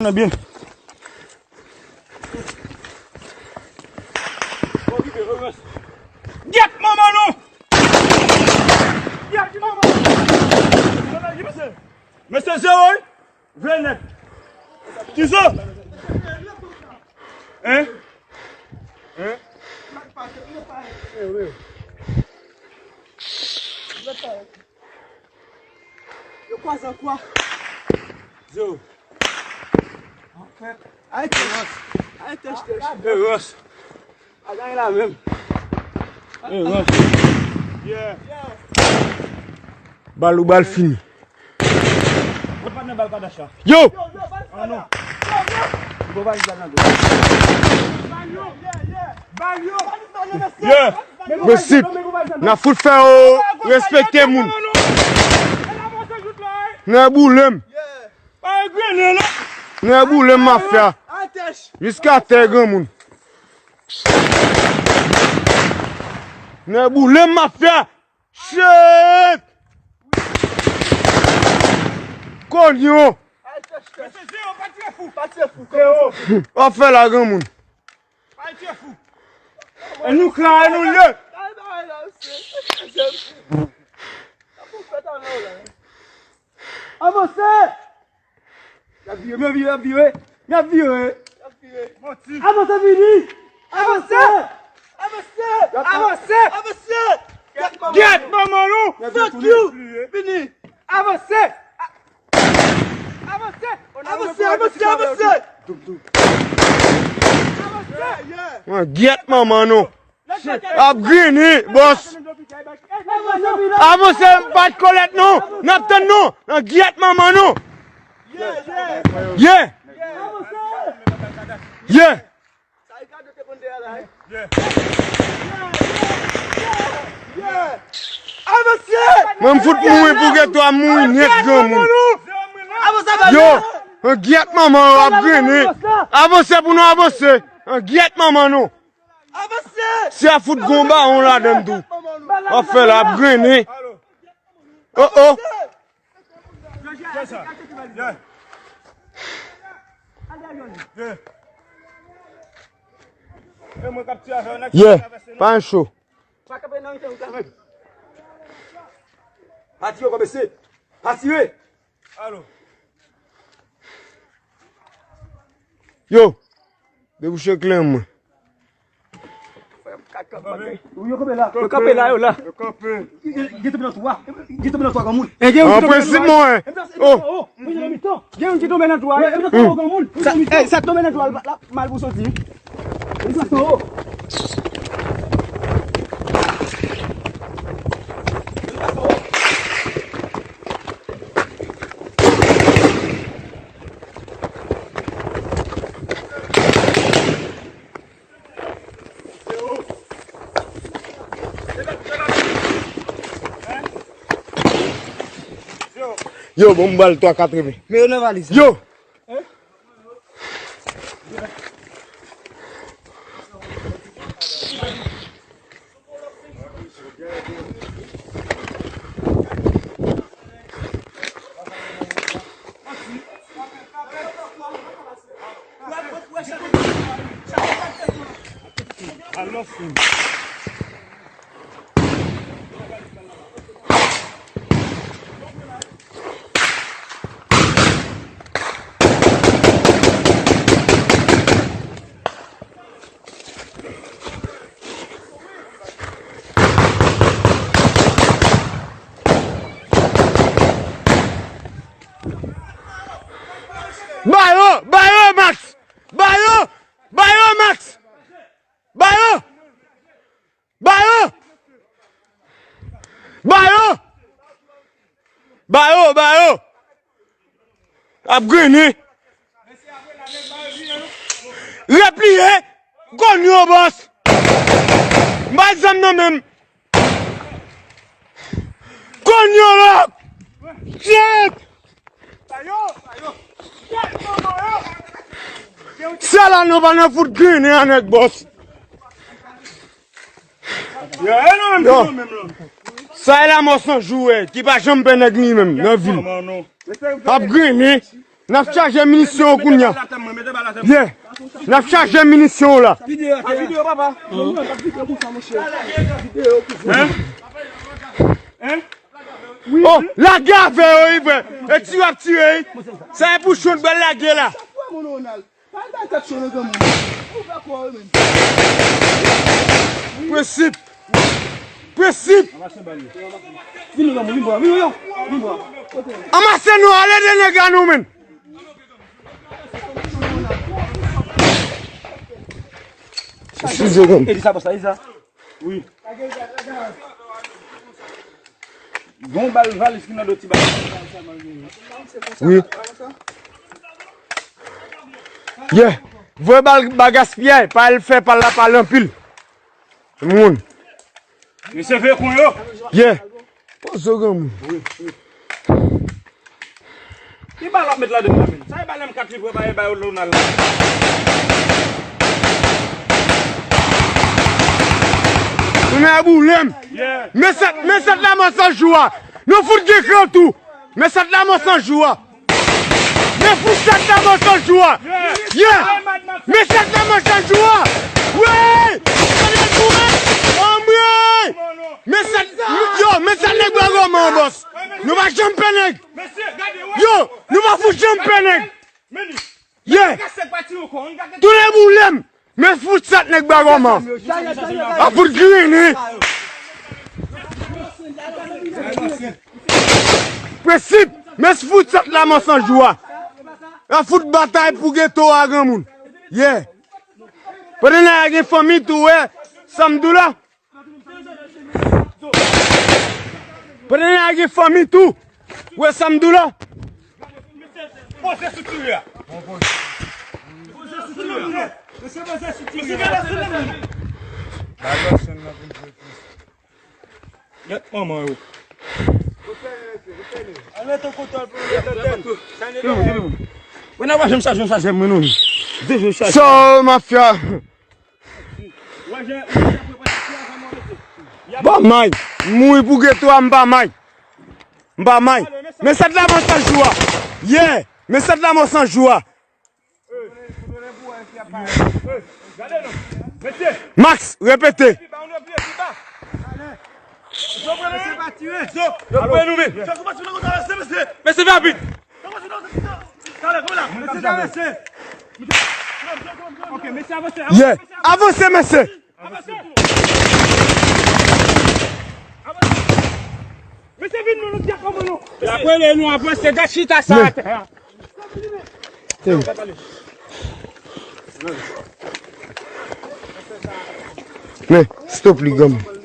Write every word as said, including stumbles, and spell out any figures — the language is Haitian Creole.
Nan byen. Gyèt manman nou! Gyèt manman nou! Mesye zewo, wi. Vle nèt. Kisa? Hein? Hein? Yo kwaze an kwa. Zewo. Ay, tèch. Ay, tèch, tèch. Erans. A gany la menm. Erans. Yeah. Bal ou bal fini. Yo! Yeah. Mesye, n a fout fè yo respekte moun. Nan boule m. Nan boule m mafya. Jiska tè granmoun. Nan boule m mafya. Shit! Konyon! W ap fè la granmoun. E nou kla, e nou lye. Avanse! Y ap vire, y ap vire, y ap vire, y ap vire. Avanse, vini! Avanse! Avanse! Avanse! Avanse! Gyèt manman nou! Fuck you! Vini! Avanse! Avanse! Avanse, avanse, avanse! Avanse! Mwen gyèt manman nou! Ap grini, bòs. Avanse, bat kolèt nou. N ap tann nou. Nan gyèt manman nou. Ye. Ye. Mwen m fout mouri pou ke twa mouri nèt granmoun. Yo, nan gyèt manman yo ap grini. Avanse pou nou avanse. Nan gyèt manman nou. Avanse! Si a fout gon bawon ladann tou. W ap fè la, ap grennen. Oh, oh. Yeah, pa cho. Pa tire kòmese. Pa tire. Yo, debouche kleren mwen. Yo kanpe la. Yo kanpe la, yo la. Yo kanpe. Gen tonbe nan twa. Gen tonbe nan twa granmoun. E gen yon ki tonbe nan twa. Oh. Gen yon ki tonbe nan twa. Granmoun. Sa, eh, sa tonbe nan twa, la, mal pou soti. Li pase anwo. Yo, bon, m ba l twa katreven. Men yo nan valiz. Yo! Ba yo, ba yo, Max! Ba yo, ba yo, Max! Ba yo! Ba yo! Ba yo! Ba yo, ba yo! Ap grennen. Repliye! Konn yo, bòs! M bay zam nan menm! Konn yo, lòk! Shit! Sa la nou pa nan fout grennen a nèg bòs. Yo, e nou menm, yo. Sa e Lamò San Jou, wè, ki pa janm pè nèg li menm nan vi l. Ap grennen. N ap chaje minisyon yo kounye a. Yeah. N ap chaje minisyon yo la. Oh, lage avè yo, wi, frè. E tire ap tire, wi. Sa e pou chonn bal lage la. Prensip. Prensip. Anmase nou, ale de nèg a nou, menn. Eskize, menn. Wi. Gon bal valis ki nan do ti bal. Wi. Yeah. Voye bal ba gaspiyay, pa al fè pal la pale anpil. Moun. Mesye veye kon yo. Yeah. Poze w granmoun. Ki bal w ap met ladan la menm? Sa e bal M kat li vre, pa e bal Lonal la. Tounen a boulem. Yeah. Men sèt, men sèt la mò san jou a. Nou fout gen kran tou. Men sèt la mò san jou a. Men fout sèt la mò san jou a. Yeah. Men sèt la mò san jou a. Wi. Anmwey. Men sèt, yo, men sèt nèg bwa gòman an bòs. Nou pa janm pè nèg. Yo, nou pa fout janm pè nèg. Yeah. Tounen boulem. Men fout sèt nèg bwa gòman. A fout grinin. Prensip. Men fout sèt la mò san jou a. A fout batay pou geto a granmoun. Yeah. Pandan n a gen fanmi tou, wè. Sa m di w la. Pandan n a gen fanmi tou. Wè sa m di w la. Poze sou tire a. Poze sou tire a. Mesye, poze sou tire a. Mesye, gade sou tire a. Gèt manman yo. Al mete kontwòl pou yo mete tèt. Mwen nan pa janm chaje yon chaje mwen non. Deje chaje. So mafya. Ba may. M mouri pou geto a, m pa may. M pa may. Men sèt la mò san jou a. Yeah. Men sèt la mò san jou a. Max, repete. Mesye, rapid. Yeah. Avanse, mesye. Mesye, vin non, nou di a kòman non. Y ap rele nou avanse, gad chita sa atè a. Men, stop li, granmoun.